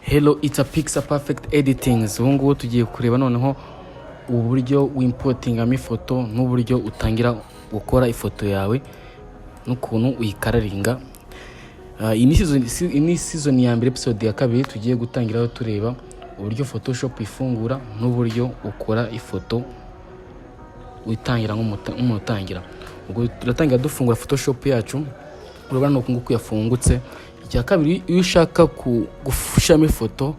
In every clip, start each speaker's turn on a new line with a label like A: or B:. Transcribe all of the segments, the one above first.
A: Hello, it's a Pixel Perfect Editing. Ubu ngubu tugiye kureba noneho uburyo wimportingamo ifoto n'uburyo utangira gukora ifoto yawe n'ukuntu uyicoloringa. Iyi ni season ya mbere, episode ya kabiri. Tugiye gutangiraho tureba uburyo Photoshop ifungura n'uburyo ukora ifoto witangira nk'umuntu utangira. Ubwo turatangira dufungura Photoshop yacu. Urabona ni uku nguku yafungutse. Icya kabiri, iyo ushaka gushyiramo ifoto,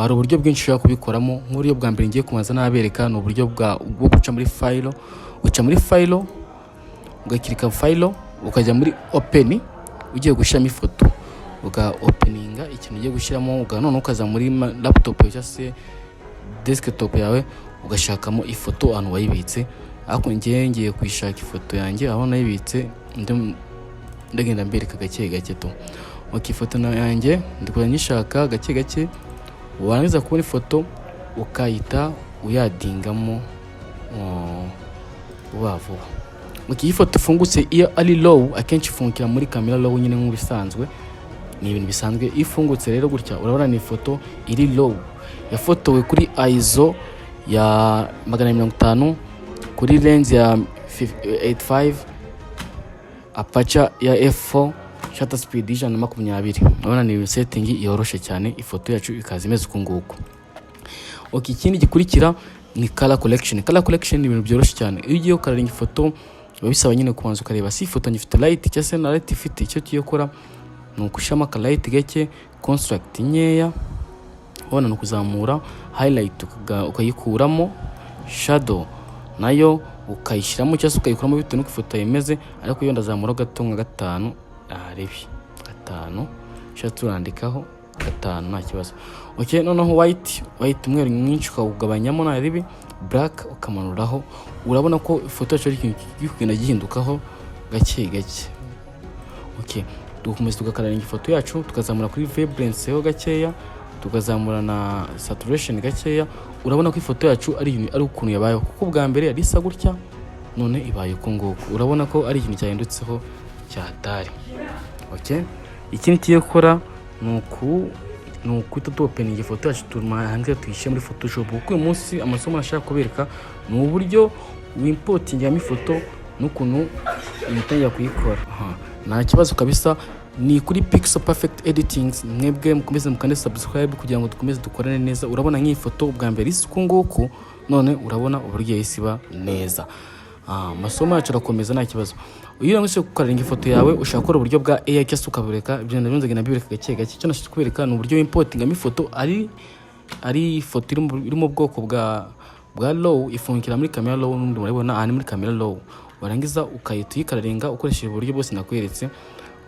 A: hari uburyo bwinshi ushobora kubikoramo. Nk'uburyo bwa mbere ngiye kubanza nabereka ni uburyo bwo guca muri file. Uca muri file, ugaclicka file, ukajya muri open. Ugiye gushyiramo ifoto, uga openinga ikintu ugiye gushyiramo, noneho ukaza muri laptop cyangwa se desktop yawe, ugashakamo ifoto ahantu wayibitse. Ariko ngiye kuyishaka ifoto yanjye aho nayibitse, ndagenda mbereka gake gake tu. Ok, ifoto yanjye ndi kujya nyishaka gake gake. Warangiza kubona ifoto, ukahita uyaddingamo vuba vuba. Ok, iyo ifoto ifungutse, iyo ari raw, akenshi ifungukira muri camera raw nyine nk'ibisanzwe, ni ibintu bisanzwe. Iyo ifungutse rero gutya, urabona ni ifoto iri raw yafotowe kuri ISO ya 250, kuri lens ya 85, aperture ya f4, shutter speed 120. Urabona ni setting yoroshye cyane. Ifoto yacu ikaza imeze uku nguku. Ok, ikindi gikurikira ni color correction. Color correction ni ibintu byoroshye cyane. Iyo ugiye gucoloringa ifoto, biba bisaba nyine kubanza ukareba si ifoto ngifite light cyangwa se na light ifite. Icyo tugiye gukora ni ugushyiramo aka light gake, contrast nkeya. Ubona ni ukuzamura highlight, ukayikuramo, shadow nayo ukayishyiramo cyangwa se ukayikuramo bitewe n'uko ifoto yawe imeze. Ariko iyo ndazamura gato nka 5, aharibi 5, ushatse turandikaho 5, nta kibazo. Okay, noneho white, umweru mwinshi ukawugabanyamo, nta ribi, black ukamanuraho. Urabona ko ifoto yacu ari ikintu kiri kugenda gihindukaho gake gake. Okay, dukomeza tugacoloringa ifoto yacu, tukazamura kuri vibrance ho gakeya, tukazamura na saturation gakeya. Urabona ko ifoto yacu ari ibintu, ari ukuntu yabayeho, kuko ubwa mbere yari isa gutya, none ibaye uku nguku. Urabona ko ari ikintu cyahindutseho cyatari. Okay, ikindi tugiye gukora ni ukuhita tuopeninga ifoto yacu, tumanze tuyishyire muri Photoshop, kuko uyu munsi amasomo nashaka kubereka ni uburyo wimportingamo ifoto n'ukuntu utangira kuyikora. Aha, nta kibazo kabisa. Ni kuri Pixel Perfect Editing. Mwebwe mukomeze mukande subscribe kugira ngo dukomeze dukorane neza. Urabona nk'iyi foto ubwa mbere isa uku nguku, none urabona uburyo yahise iba neza. Amasomo yacu arakomeza, nta kibazo. Iyo urangije gucoloringa ifoto yawe, ushobora gukora uburyo bwa AI cyangwa se ukabureka. Ibyo nabyo nzagenda mbibereka gake gake. Icyo nashaka kubereka ni uburyo wimportingamo ifoto ari ifoto iri mu bwoko bwa raw, ifungukira muri camera raw. N'ubundi murabibona aha ni muri camera raw. Warangiza ukahita uyicoloringa ukoresheje uburyo bwose nakweretse.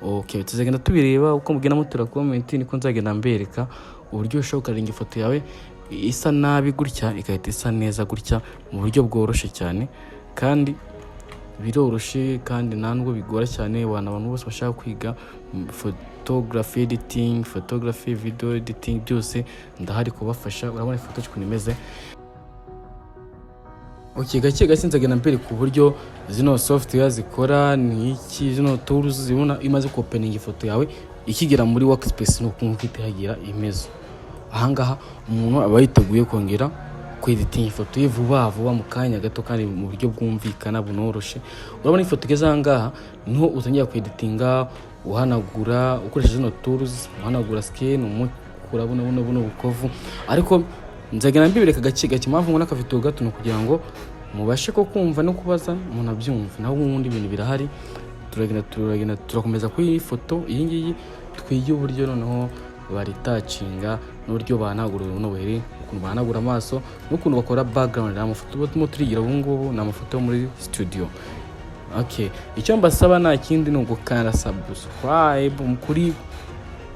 A: Okay, tuzagenda tubireba uko mugenda mutura comment, niko nzagenda mbereka uburyo ushobora gucoloringa ifoto yawe isa nabi gutya igahita isa neza gutya mu buryo bworoshye cyane. Kandi biroroshye, kandi nta nubwo bigora cyane. Abantu bose bashaka kwiga photography editing, photography, video editing, byose ndahari kubafasha. Urabona ifoto ukuntu imeze. Okay, gake gake nzagenda mbereka uburyo zino software zikora, ni iki zino tools zibona. Iyo umaze kuopeninga ifoto yawe, ikigera muri workspace, ni uku nguku ihita ihagera imeze. Ahangaha umuntu aba yiteguye kongera kweditinga ifoto ye vuba vuba, mu kanya gato, kandi mu buryo bwumvikana bunoroshe. Urabona ifoto igeze ahangaha, niho utangira kweditinga, uhanagura ukoresheje zino tools, uhanagura skin, umukura buno bukovu. Ariko nzagenda mbibereka gake gake. Impamvu mbona akavideo gato ni ukugira ngo mubashe ko kumva no kubaza umuntu abyumva. Naho ubundi ibintu birahari. Turagenda turakomeza kuri iyi foto iyi ngiyi, twige uburyo noneho baretouchinga n'uburyo bahanagura buno buheri, ukuntu bahanagura amaso n'ukuntu bakora background. Ni amafoto tuba turimo turigira ubu ngubu, ni amafoto yo muri studio. Okay, icyo mbasaba nta kindi, ni ugukanda subscribe kuri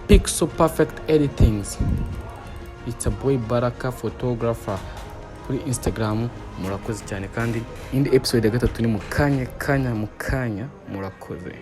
A: Pixel Perfect Editings. It's a boy Baraka photographer kuri Instagram. Murakoze cyane, kandi indi episode ya gatatu ni mu kanya kanya mu kanya. Murakoze.